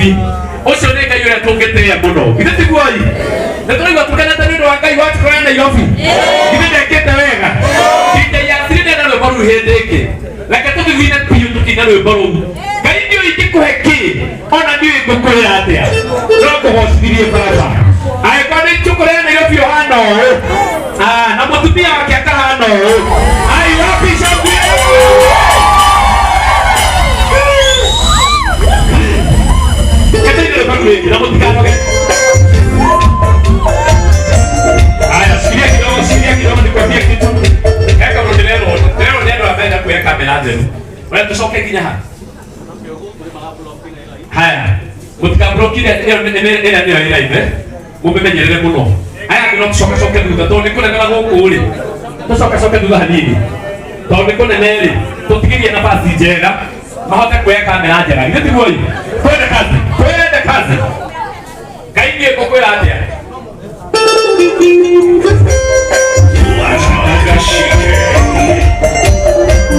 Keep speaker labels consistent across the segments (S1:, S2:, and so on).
S1: Nairobi. Ũcio nĩ Ngai ũrĩa tũngĩtĩĩa mũno. Githĩ tiguo ĩ? Nĩ tũraigua tũkenete nĩ ũndũ wa Ngai wa Njũgũna ya Nairobi. Githĩ ndekĩte wega? DJ Yasiri ndenda rwĩmbo rũu hĩndĩ ĩngĩ. Reke tũthithine biũ tũkĩina rwĩmbo rũu. Ngai ndiũĩ ingĩkũhe kĩ, ona ndiũĩ ngũkwĩra atĩa. No ngũgocithirie baba. Angĩkorwo nĩ Njũgũna ya Nairobi ũhana ũũ, ah, na mũtumia wake akahana ũũ. Ai, wapi shangwe? Kataine rwĩmbo rũu rĩngĩ na mũtikanoge. Haya, shikilia kidogo, shikilia kidogo nikwambie kitu. Eka ũndũ ndĩrerwo, ndĩrerwo nĩ andũ aya menda kuoya kamera theru. Ũrĩa tũcoke nginya ha? Haya, mũtikablokire ĩyo ĩrĩa nĩyo ĩ live, eh? Mũmĩmenyerere mũno. Aya angĩ no tũcokacoke thutha tondũ nĩ kũnene na gũkũ rĩ. Tũcokacoke thutha hanini. Tondũ nĩ kũnene rĩ, tũtigĩrie nafasi njega mahote kuoya kamera njega. Githĩ tiguo ĩ? Twende kazi, twende kazi. Ngai niĩ ngũkwĩra atĩa?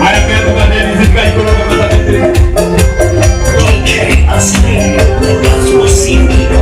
S1: Haya, methuga nĩ ngai kũrũgama ta mĩtĩ.
S2: DJ Asli, Rasmusindino.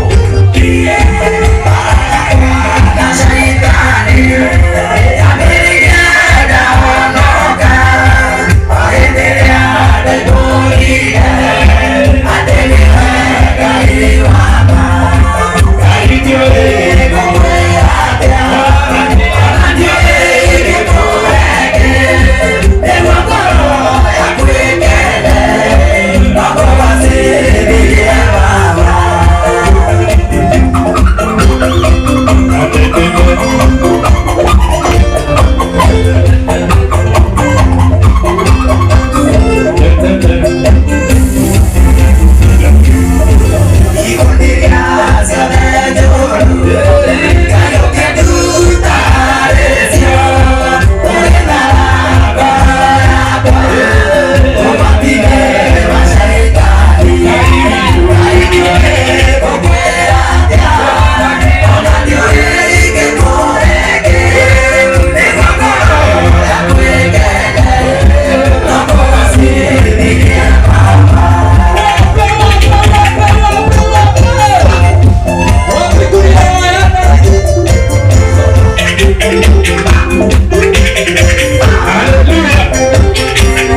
S1: Hallelujah.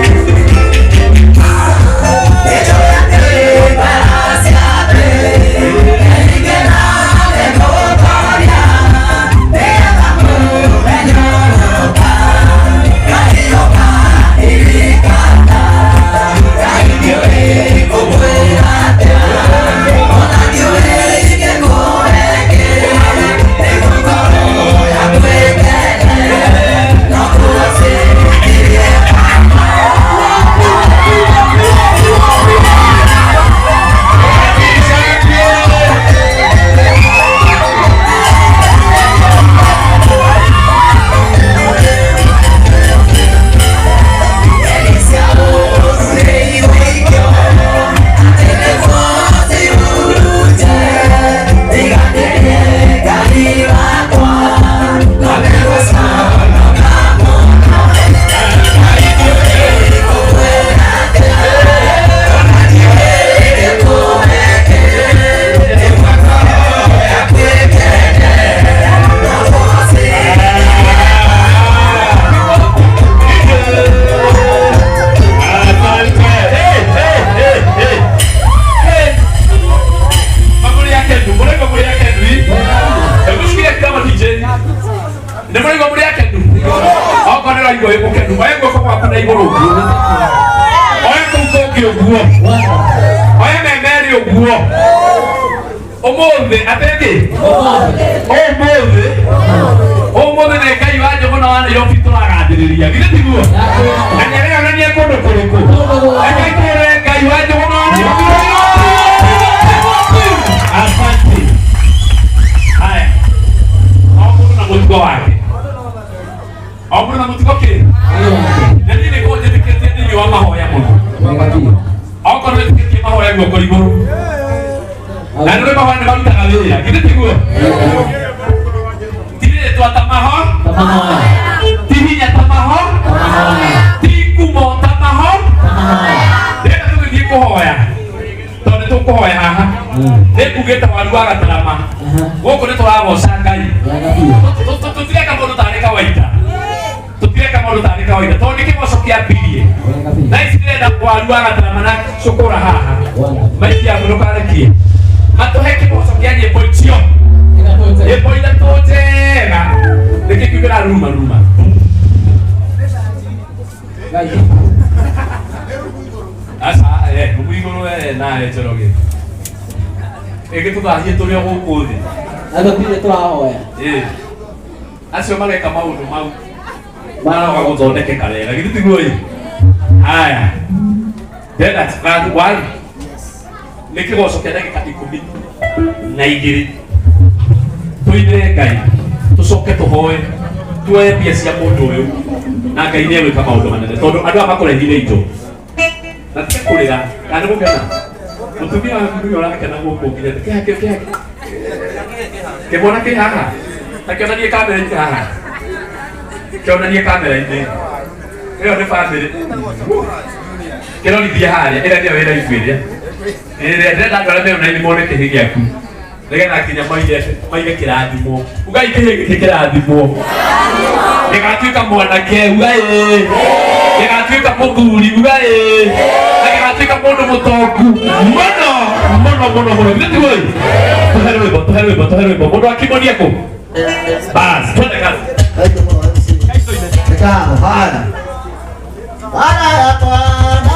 S1: Asante. Hey, hey, hey, hey. Hey. Magũrũ ya Kendu, mũraigua mũrĩ ya Kendu ĩ? Hebu shikilia kitambo DJ. Nĩ mũraigua mũrĩ ya Kendu? Okorwo nĩ ũraigua wĩ mũkenu, oya guoko gwaku na igũrũ ũguo. Oya kũu kũngĩ ũguo. Oya memerĩ ũguo. Ũmũthĩ atĩ kĩ? Ũmũthĩ. Ũmũthĩ nĩ Ngai wa Njũgũna wa Nairobi tũragathĩrĩria. Githĩ tiguo? Na nĩ areyonania kũndũ kũrĩkũ? Reke twĩre Ngai wa Njũgũna wa Nairobi. Asante. Haya. O mũndũ na mũtugo wake. O mũndũ na mũtugo kĩ? Na niĩ nĩkorwo njĩtĩkĩtie thĩinĩ wa mahoya mũno. Okorwo wĩtĩkĩtie mahoya guoko igũrũ. Na nĩ mahoya nĩ marutaga wĩra. Githĩ tiguo? Ti rĩtwa ta maho, ti hinya ta maho, ti ngumo ta maho. Ndĩrenda tũgĩthiĩ kũhoya. Tondũ nĩ tũkũhoya haha. Nĩ ngugĩte waru wa gatarama. Gũkũ nĩ tũragoca Ngai. Tũtireka mũndũ tarĩ kawaida. Tũtireka mũndũ tarĩ kawaida. Tondũ nĩ kĩgoco kĩambirie. Na ici ndĩrenda waru wa gatarama na cũkũra haha. Maiki yaku ndũkarekie. Matũhe kĩgoco kĩa nyĩmbo icio. Nyĩmbo ithatũ njega. Nĩkĩ kĩu kĩraruruma ruruma? Aca, rumu igũrũ nawe Njoroge. Ĩngĩ tũthahie tũrĩ o gũkũ thĩ.
S3: Na tũtirĩ tũrahoya.
S1: Acio mareka maũndũ mau maroga gũthondekeka wega githĩ tiguo ĩ? Haya. Ndĩrenda waru nĩ kĩgoco kĩa ndagĩka 12 tũinĩre Ngai tũcoke tũhoe tuoe mbia cia mũndũ ũyũ na Ngai nĩ egwĩka maũndũ manene tondũ andũ aya makũrehire indo na tiga kũrĩra kana nĩ gũkena mũtumia waku nĩwe ũrakena gũkũ nginya kĩhake kĩhake kĩmwana kĩ haha ta kĩonanie kamera-inĩ haha kĩonanie kamera-inĩ ĩyo nĩ bamĩrĩ kĩrorithie harĩa ĩrĩa nĩyo ĩra ibu ĩrĩa ĩrĩa ndĩrenda andũ arĩa meyonaine mone kĩhĩ gĩaku nĩgetha nginya maige kĩrathimo ugai kĩhĩ gĩkĩ kĩrathimwo gĩgatuĩka mwanake ugai gĩgatuĩka mũthuri ugai na gĩgatuĩka mũndũ mũtongu mũno mũno mũno mũno githĩ tiguo ĩ? Tũhe rwĩmbo tũhe rwĩmbo tũhe rwĩmbo mũndũ akimonie kũ bas twende kazi.
S4: Thank you, MC. Nĩkano, haya. Haya yakwa.